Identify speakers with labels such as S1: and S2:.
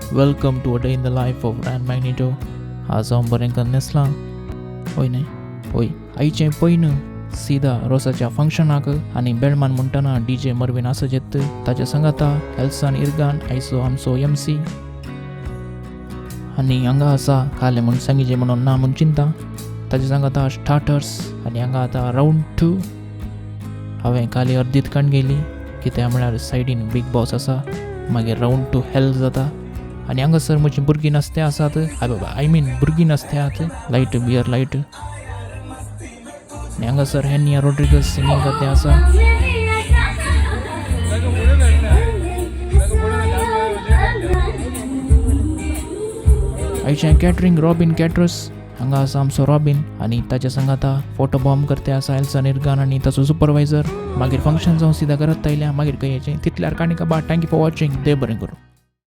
S1: Welcome to a day in the life of Ryan Magnito. आज हांव बरें करून न्हेसलां, हय न्हय? हय. आयचें पयन सीधा रोसाच्या फंक्शनाक आनी बेळमान म्हणटना डी जे मर्विन आसजेत, ताच्या सांगाता एल्सान इर्गान आयचो आमचो एम सी. आनी हांगा आसा काले म्हूण सांगिजे म्हणून ना म्हूण चिंता. ताच्या सांगाता स्टार्टर्स आनी हांगा आतां रावंड टू. हांवें काली अर्दीत काण गेली, कित्याक म्हळ्यार सायडीन बीग बॉस आसा. मागीर रावंड टू हेल जाता. आनी हांगासर म्हजी भुरगीं नासते आसात, I बाबा, I mean भुरगीं नासते आहात. Light beer light. आनी हांगासर हेनिया रोड्रिगस सिंगींग करते आसा. आयचें कॅटरींग रॉबीन कॅटरस. हांगा आसा आमचो रॉबीन आनी ताच्या सांगाता फोटो बॉम्ब करते आसा एल्सा निर्गान आनी ताचो सुपरवायझर. मागीर फंक्शन जावन सिधा घरात आयल्या. मागीर खंय तितल्यार काणी काबार. Thank you for watching. देव बरें करूं.